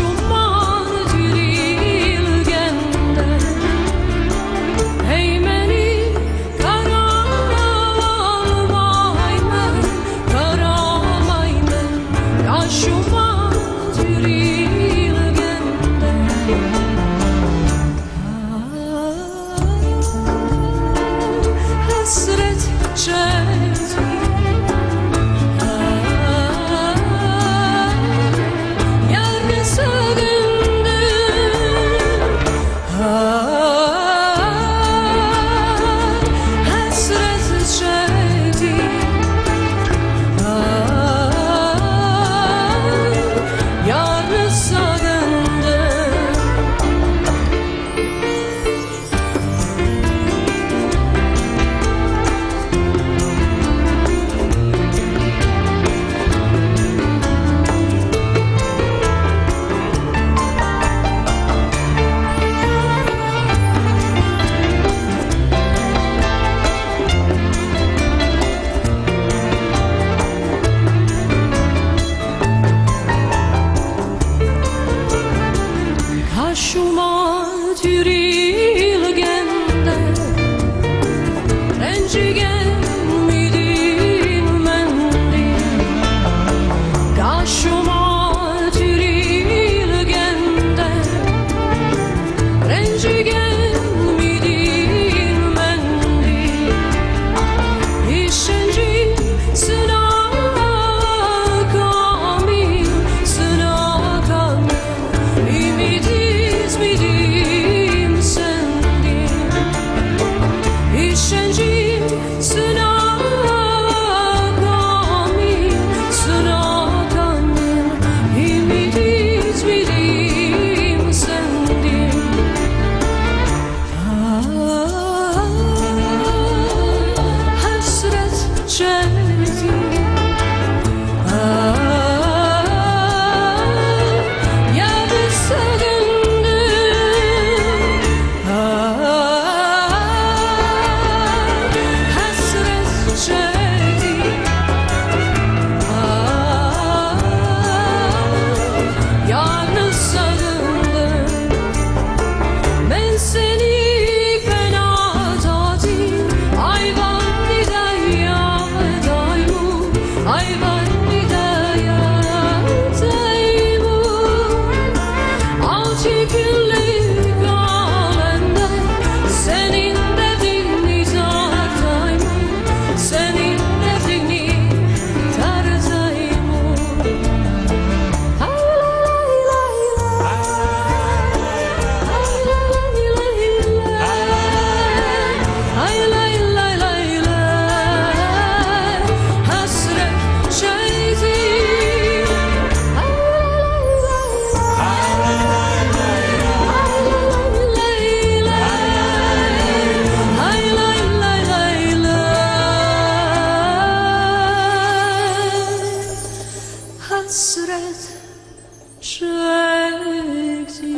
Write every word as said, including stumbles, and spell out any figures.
ئۇمار تىرىلگەندە، ھەي مېنى قارىمايمەن، قارىمايمەن، ياش ئۇمار تىرىلگەندە. ھەسرەت چەكتى، يارنى سېغىندىم. ھەسرەت چەكتى، يارنى سېغىندىم. قاشۇما تۈرۈلگەندە، رەنجىگەنمىدىم مەندىن؟ قاشۇما تۈرۈلگەندە، رەنجىگەنمىدىم مەندىن؟ ئىشەنچىم سېنىڭ كامىل، سېنىڭ كامىل، ئۈمىد ئۈزمىدىم سەندىن. ئىشەنچىم سېنىڭ كامىل، سېنىڭ كامىل، ئۈمىد ئۈزمىدىم سەندىن. ھەسرەت چەكتىم، يەنە سېغىندىم. ھەسرەت چەكتىم، يەنە سېغىندىم. مەن سېنى پەنا تارتىپ، ئايۋاندا ياتايمۇ، ئايۋاندا ياتايمۇ. ئالتە كۈنلۈك ئالەمدە سېنىڭ دەردىڭنى تارتايمۇ، سېنىڭ دەردىڭنى تارتايمۇ. ھەسرەت چەكتى.